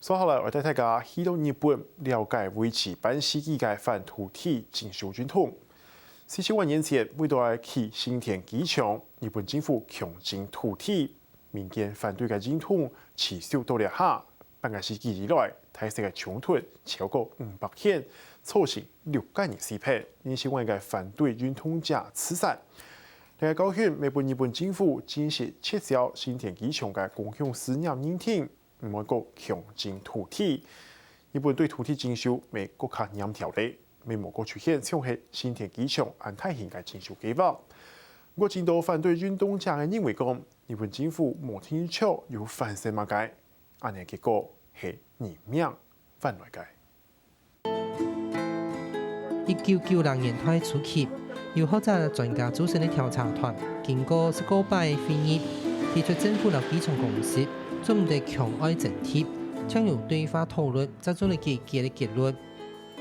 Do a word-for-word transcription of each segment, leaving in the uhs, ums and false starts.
接下來，𠊎帶大家去到日本，了解為期半世紀个反土地徵收運動。四十萬年前，為著愛起成田機場，日本政府強徵土地，民間反對个運動持續到這下。半個世紀以來，大細个衝突超過五百件，造成六個人死亡，二十萬个反對運動者自殺。這個教訓，乜分日本政府正式撤銷成田機場个公共事業認定， 毋會過強徵土地。日本對土地徵收乜過較嚴條咧，乜無過出現像係成田機場恁大型个徵收計畫。毋過，真多反對運動者个認為講，日本政府無定著有反省麼个，恁呢結果係人命換來个。 一九九零年代初期，由學者專家組成个調查團，經過十過擺个會議，提出政府摎機場公司做毋得強愛徵地，淨有對話討論，才做得解決个結論。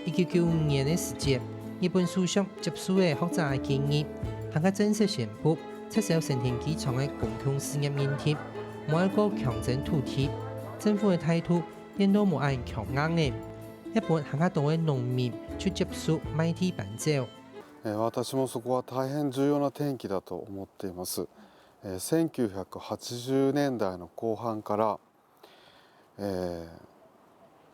一九九五年个時節，日本首相接受了學者个建議，還較正式宣布撤銷成田機場个公共事業認定，無愛過強徵土地。政府个態度 變到無恁強硬了，一般還較多个農民就接受賣地搬走。えー私もそこは大変重要な転機だと思っています。えー1980年代の後半から、えー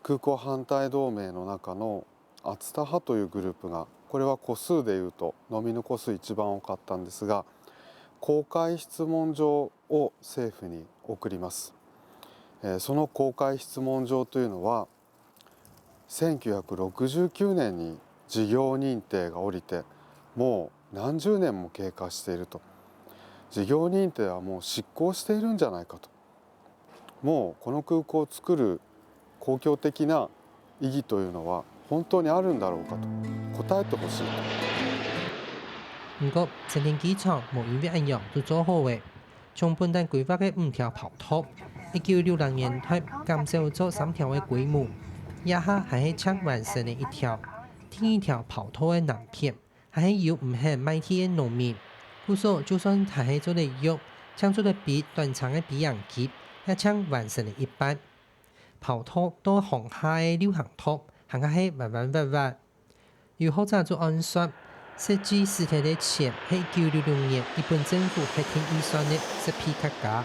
空港反対同盟の中の熱田派というグループが、これは個数でいうと農民の個数一番多かったんですが、公開質問状を政府に送ります。えーその公開質問状というのは、1969年に事業認定が下りて、もう何十年も経過していると。事業認定はもう失効しているんじゃないかと。もうこの空港を作る公共的な意義というのは本当にあるんだろうかと答えてほしいと。毋過，成田機場無因為恁樣就做好了。 從本旦規劃个五條跑道，一九六零年代減少做三條个規模，這下還係淨完成了一條。第二條跑道个南片，還係有毋肯賣地个農民。故所就算還係做得用，淨做得比短程个比營區，也淨完成了一半。跑道到鄉下个溜行道，還較係彎彎斡斡。 有學者就按算，設計使忒个錢係一九六六年日本政府核定預算个十倍較加。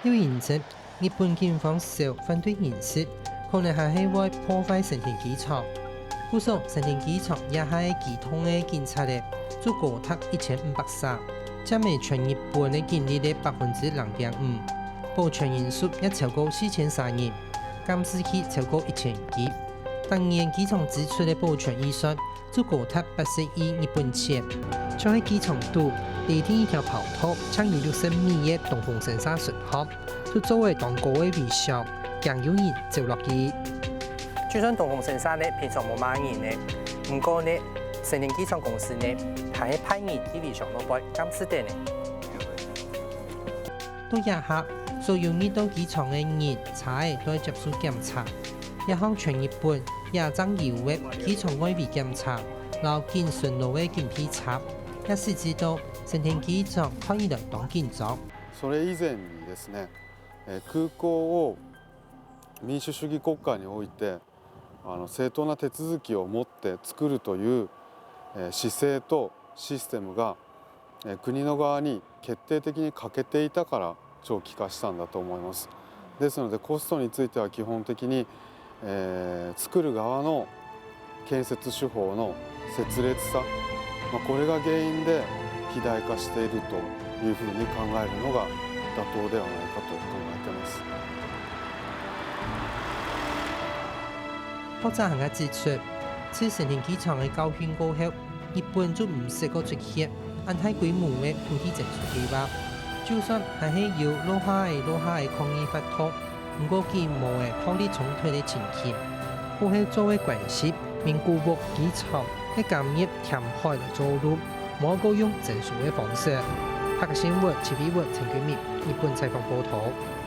又因此，日本警方受反對人士，可能還係會破壞成田機場。故所，成田機場這下个機動个警察仔，就高達一千五百儕，佔了全日本个警力个百分之零點五，保全人數也超過四千儕人，監視器超過一千機。 逐年機場支出个保全預算就高達八十億日本錢。就係機場肚，離第二條跑道淨有六十米个東豐神社脣項，就做了當高个圍牆，驚有人走落去。就算東豐神社呢，平常無麼人呢，毋過呢，成田機場公司呢，還係派人去圍牆外背監視等呢。到這下，所有入到機場个人、車仔都愛接受檢查。 這項全日本也正有个機場外圍檢查摎警巡邏个警備車，也使之到成田機場看起來當緊張。それ以前にですね、えー空港を民主主義国家において、あの正当な手続きを持って作るという、えー姿勢とシステムが、えー国の側に決定的に欠けていたから長期化したんだと思います。ですのでコストについては基本的に、えー作る側の建設手法の拙劣さ、まあ、これが原因で肥大化しているというふうに考えるのが妥当ではないかと考えています。学者還較指出，自成田機場个教訓過後，日本就毋識過出現恁大規模个土地徵收計畫。就算還係有落下仔落下仔抗議活動，毋過緊無个暴力衝突个情形，過後做个關係名古屋機場个監獄填海來做路，無過用徵收个方式。客家新聞徐偉文、陳君明日本採訪報導。